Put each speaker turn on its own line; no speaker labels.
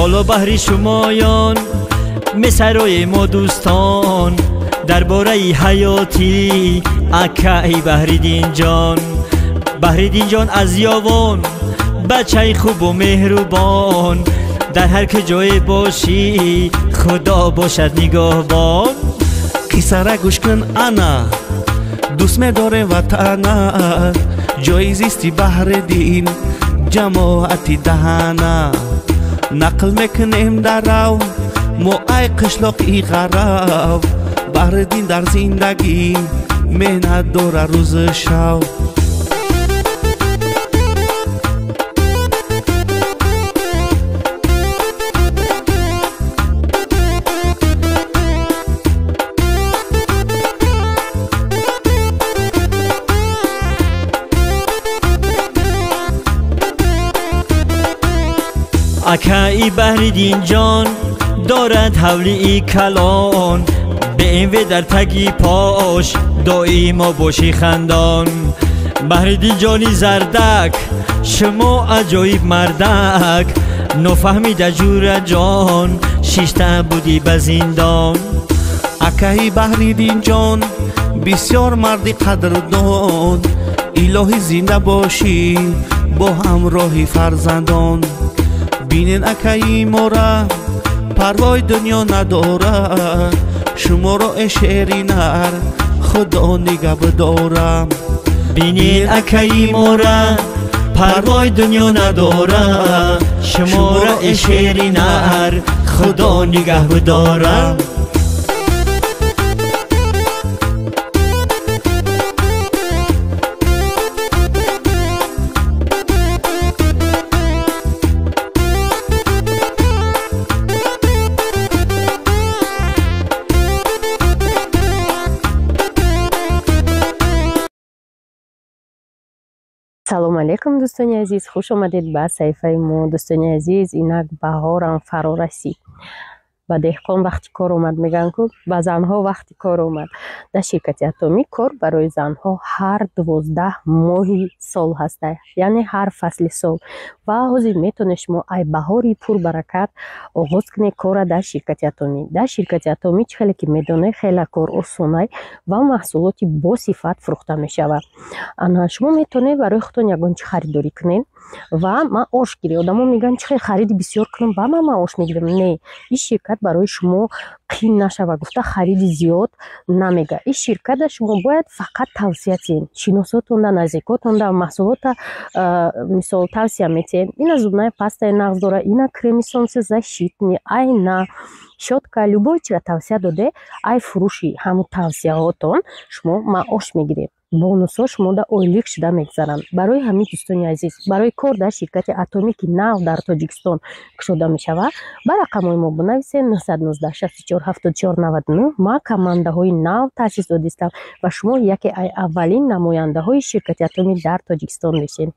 Ҳоло баҳри шумоён месарои мо дӯстон дар бораи ҳаёти акаи Баҳриддинҷон. Баҳриддинҷон аз ёвон бачаи хубу меҳрубон, дар ҳар ки ҷое бошӣ худо бошад нигоҳбон.
Қиссара гӯш кун ана дӯст медорем ватана, ҷои зисти Баҳриддин ҷамоати даҳана. Нақл мекунем дарав мо ай қишлоқи ғарав, Баҳриддин дар зиндагӣ меҳнат дора рӯзу шав.
Акаи Баҳриддинҷон дорад ҳавлии калон, БМВ дар таги пош доимо боши хандон. Баҳриддинҷони зардак шумо аҷоиб мардак, нофаҳмида ҷураҷон шишта будӣ ба зиндон.
Акаи Баҳриддинҷон бисёр марди қадрдон, илоҳӣ зинда бошӣ бо ҳамроҳи фарзандон. Бинен акаи мора парвои дунё надора, шуморо э шери нар худо нигаҳдора.
Бинен акаи мора парвои дунё надора, шуморо э шери нар худо нигаҳдора.
Салом алейкум, дӯстони азиз, хуш омадед ба саҳифаи мо. Дӯстони азиз, инак баҳорам фаро расид. Ба деҳқон вақти кор омад, мегӯянд ку, ба занҳо вақти кор омад. Дар ширкати Атомӣ кор барои занҳо ҳар 12 моҳи сол ҳаста, яъне ҳар фасли сол. Ва ҳозир метавонед шумо ай баҳори пурбаракат оғоз кунед корра дар ширкати Атомӣ. Дар ширкати Атомӣ чӣ хеле ки медонед, хеле кор осонай ва маҳсулоти босифат фурӯхта мешавад. Ана шумо метавонед барои худтон ягон чӣ харидорӣ кунед ва маош гиред. Одамо мегӯянд чӣ хел хариди бисёр кунам, ба ман маош мегирам. Не, ин ширкат барои шумо қин нашава гуфта хариди зиёд намега. Ин ширката шумо бояд фақат тавсия тиҳед, шиносотонда, наздикотонда маҳсулота мисол тавсия метиҳед. Ина зубная пастаи нағз дора, ина креми солнцезащитный, айна щётка, любой чиро тавсия доде, ай фурӯши ҳамун тавсияҳотон шумо маош мегиред. Бонусҳо шумода ойлик шуда мегзаранд. Барои ҳамин дӯстони азиз, барои кор дар ширкати Атомӣ, ки нав дар Тоҷикистон кушода мешавад, ба рақамҳои мо бинависед 919 64 74 99. Ма командаҳои нав таъсис додистам ва шумо яке аз аввалин намояндаҳои ширкати Атомӣ дар Тоҷикистон мешед.